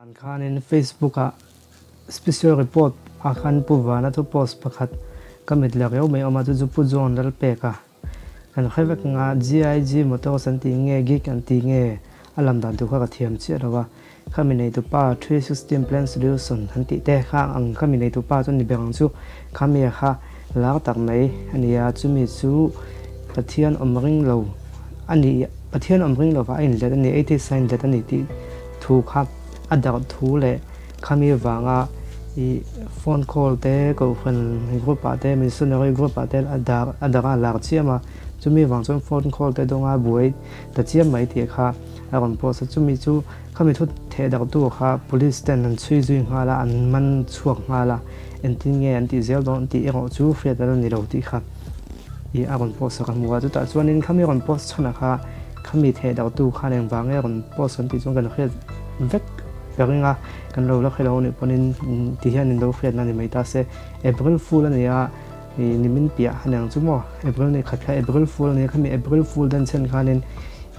An khanin Facebook ah special report ah khan Pu Vana thu post pakhat ka mit leh riau mai awm a, chu chu Pu John Lalpeka kan hre vek ang a, GIG Motors an tih nge Gig an tih nge a lam dan tur kha ka thiam chiah lo a, khami neitupa 316 Plan Solution an tih te kha ang khami neitupa chu ni ber ang chu khami kha lar tak mai a ni a, chumi chu Pathian awm ring lo a ni Pathian awm ring lova a inlet a ni, atheist a inlet a ni tih thu kha a darh thu leh khami vanga ih phone call te kohhran group ah te missionary group ah te a dar a darh a lar chiam a chumi vang chuan phone call te dawnga buai ta chiam mai tih kha a rawn post a chumi chu khami thu theh darh tu kha police ten an chhui zui nghal a an man chhuak nghal a engtin nge an tih zel dawn tih erawh chu hriat a la ni lo tih kha ih a rawn post a ka hmu a chutah chuanin khami rawn post chhan ah kha Khami theh deuh tu khan engvang nge rawn post kan tih chuan kan hriat vek ka ring a, kan lo la hre lo anih pawhin ti hian in lo hriatna ni mai ta se. April Fool a ni a, ih nimin piah a niang chu maw? April ni khat kha April Fool a ni a, khami April Fool den chhen khanin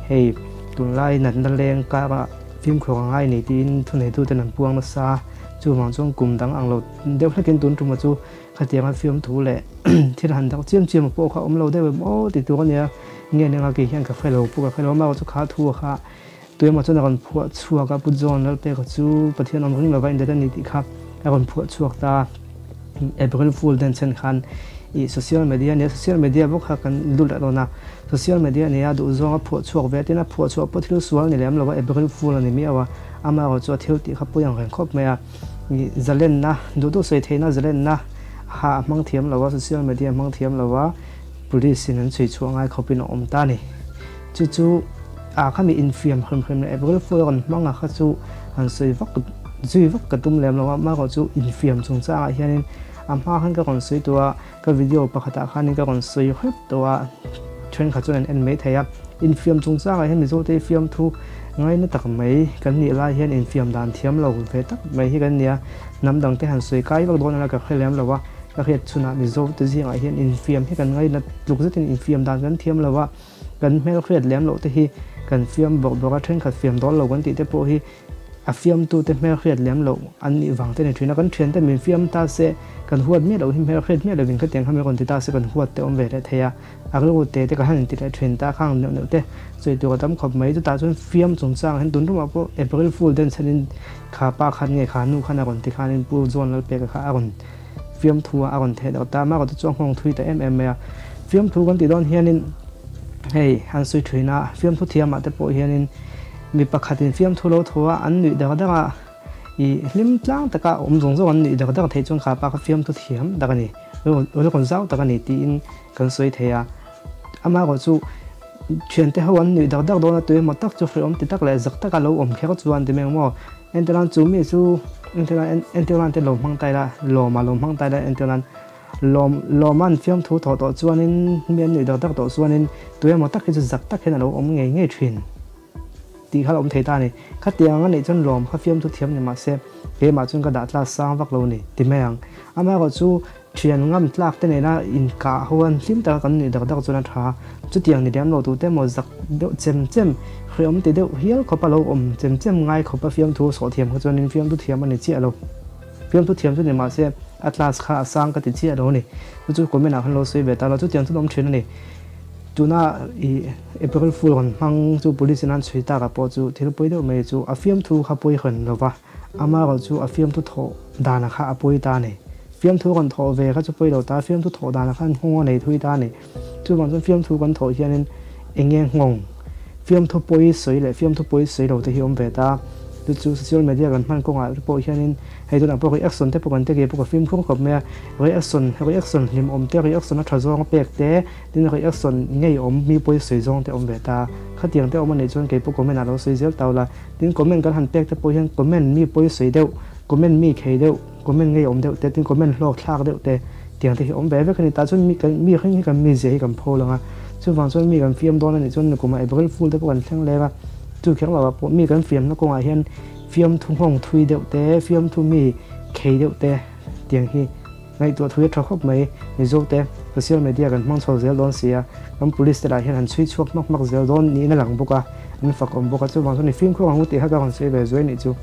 hei tunlai natna leng karah fimkhur a ngai ni tiin thuneituten an puang nasa a, chuvang chuan kum dang ang lo deuh hlekin tun tuma chu Khatianga fiamthu leh thil han dak chiam chiam pawh kha awm lo deuh em aw ti tur a nia. Nge nia kei hian ka hre lo pu ka hre lo a, mahse chu kha thu kha tuemaw chuan a rawn phuah chhuak a, Pu John Lalpeka chu Pathian awm ring lova inlet a ni tih kha a rawn phuah chhuak ta. April Fool den chhen khan ih social media a nia, social media bawk kha kan lut leh dawn a, social media a nia duhzawng a phuah chhuak ve a tin a phuah chhuah pawh thil sual ni lem lo a, April Fool a ni miau a, amaherawh chu a thil tih kha pawi ang reng khawp mai a. Zalenna, duh duh sawi theihna zalenna ha a hmang thiam lo a, social media a hmang thiam lo a, police in an chhui chhuah ngai khawpin a awm ta a ni. Chu chu ah khami infiam hrim hrim leh April Fool a rawn hmang a kha chu han sawi vak zui vak ka tum lem lo a, amaherawh chu infiam chungchangah hianin a hma khan ka rawn sawi tawh a, ka video pakhatah khanin ka rawn sawi hrep tawh a, thenkhat chuan an en mai thei a. Infiam chungchangah hian Mizote hi fiamthu ngaina tak mai kan nih lai hian infiam dan thiam lo ve tak mai hi kan ni a, hnam dangte han sawi kai vak dawn anga ka hre lem lo a, ka hriat chhunah Mizote zingah hian infiam hi kan ngaina tluk zetin infiam dan kan thiam lo a, kan hmel hriat lem loh te hi kan fiam bawrh bawrh a, thenkhat fiam dawn lo kan tih te pawh hi A fiamtute hmelhriat lem loh an nih vang te ni thin a, kan thiante min fiam ta se, kan huat miah loh hi hmelhriat miah lovin khatiang kha min rawn ti ta se kan huat te awm ve leh thei a, a rilru te te ka han inti leh thin ta khang neuh neuh te sawi tur a tam khawp mai, chutah chuan fiam chungchang hian tun rumah pawh April Fool den chhanin kha pa khan nge kha nu khan a rawn ti khanin Pu John Lalpeka kha a rawn fiamthu a a rawn theh deuh ta, mahrawh chu chu a nghawng thui ta em em mai a, fiamthu kan tih dawn hianin hei an sawi thin a, fiamthu thiamah te pawh hianin mi pakhatin fiamthu lo thaw a, an nuih dar dar a, ih hlim tlang taka awm zawng zawng an nuih dar dar theih chuan kha pa kha fiamthu thiam tak a ni, rilru zau tak a ni tiin kan sawi thei a, amaherawh chu thiante ho an nuih dar dar dawn a, tuemaw tak chu hrehawm ti tak leh zak taka lo awm kher chuan ti mai ang maw. Entirnan chu mi chu entirnan entirnan te lo hmang ta ila lawma lo hmang ta ila entirnan lawm lawman fiamthu thawh tawh chuanin mi an nuih dak dak tawh chuanin tuemaw tak hi chu zak tak hian a lo awm ngei ngei thin tih kha a awm thei ta a ni. Khatiang a nih chuan lawm kha fiamthu thiam ni mahse keimah chuan ka dah tla sang vak lo a ni ti mai ang. Amaherawh chu Thian ngam tlak te nena inkah ho an hlim taka kan nuih dak dak chuan a tha. Chutiang ni lem lo tute emaw zak deuh chem chem, hreawm ti deuh hial khawp a lo awm chem chem ngai khawp a fiamthu sawh thiam kha chuanin fiamthu thiam a ni chiah lo. Fiamthu thiam chu ni mahse a class kha a sang ka ti chiah lo a ni. Chu chu comment ah khan lo sawi ve ta lo. Chutiang chu an awm thin a ni. Tuna ih April Fool rawn hmang chu police in an chhui tak ah pawh chu thil pawi deuh mai chu a fiamthu kha pawi hran lo va. Amaherawh chu a fiamthu thawh dana kha a pawi ta a ni. Fiamthu kan thawh ve kha chu pawi lo ta, fiamthu thawh dana khan nghawng a nei thui ta a ni. Chuvang chuan fiamthu kan thawh hianin eng nge nghawng? Fiamthu pawi sawi leh fiamthu pawi sawi lo te hi awm ve ta. Chu chu social media kan hman kawngah te pawh hianin hei tunah pawh reaction te pawh kan take pawh ka fimkhur khawp mai a. Reaction, reaction hlimawm te, reaction a tha zawng a pek te, tin reaction ngeiawm mi pawi sawi zawng te awm ve ta. Khatiang te awm a nih chuan kei pawh comment ah lo sawi zel tau la. Tin comment kan han pek te pawh hian comment mi pawi sawi deuh, comment mi khei deuh, comment ngei awm deuh te, tin comment hlawk thlak deuh te tiang te hi awm ve vek a ni. Tah chuan mi kan mi hring hi kan mizia hi kan pho lang a, chuvang chuan mi kan fiam dawn a nih chuan nikum ah April Fool te pawh kan thleng leng a, chu kher lo ah pawh mi kan fiamna kawngah hian fiamthu nghawng thui deuh te, fiamthu mi khei deuh te tiang hi ngaihtuah thui a tha khawp mai. Mizo te social media kan hmang chho zel dawn si a, kan police te lah hian han chhui chhuak hmak hmak zel dawn niin a lang bawk a, an fak awm bawk a, chuvang chuan i fimkhur ang u tih kha ka rawn sawi ve zuai nih chu.